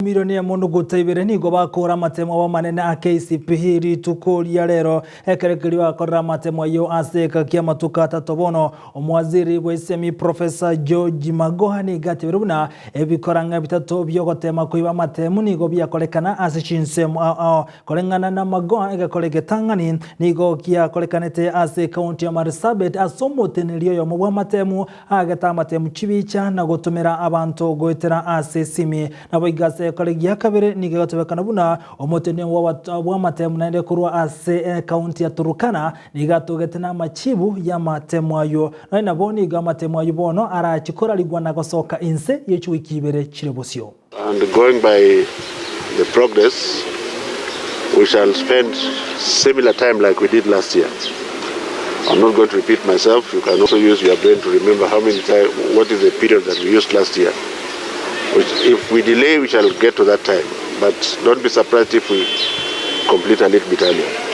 Emilioni emo nuguta ibere nigo bakora amatemo abo amanene a KCPE rituko ria rero, ekero keria bakorera amatemo ayio ase egeka ki'amatuko atato bono. Omowaziri bw'esemi Professor George Magoha nigo atebire buna ebikorang'a bitato bi'ogotema koiba amatemo nigo biakorekana ase chinsemo ao ao. Koreng'ana na Magoha egekora egetang'ani nigo giakorekanete ase ekaunti ya Marsabit ase omoteneneri oyomo bw'amatemo Aagete amatemu chibicha na gotomera abanto goetera ase esimi. Naboigo ase ekore gia kabere nigo egotebekana buna omotenenio bw'amatemu naende korwa ase ekaunti ya Turkana nigo atogete namachibu y'amatemu ayio. Nonya nabo nigo amatemu ayio bono arachi korarigwa na gosoka inse ye chiwiki ibere chire bosio. And going by the progress, we shall spend similar time like we did last year. I'm not going to repeat myself. You can also use your brain to remember how many time, what is the period that we used last year. Which if we delay, we shall get to that time. But don't be surprised if we complete a little bit earlier.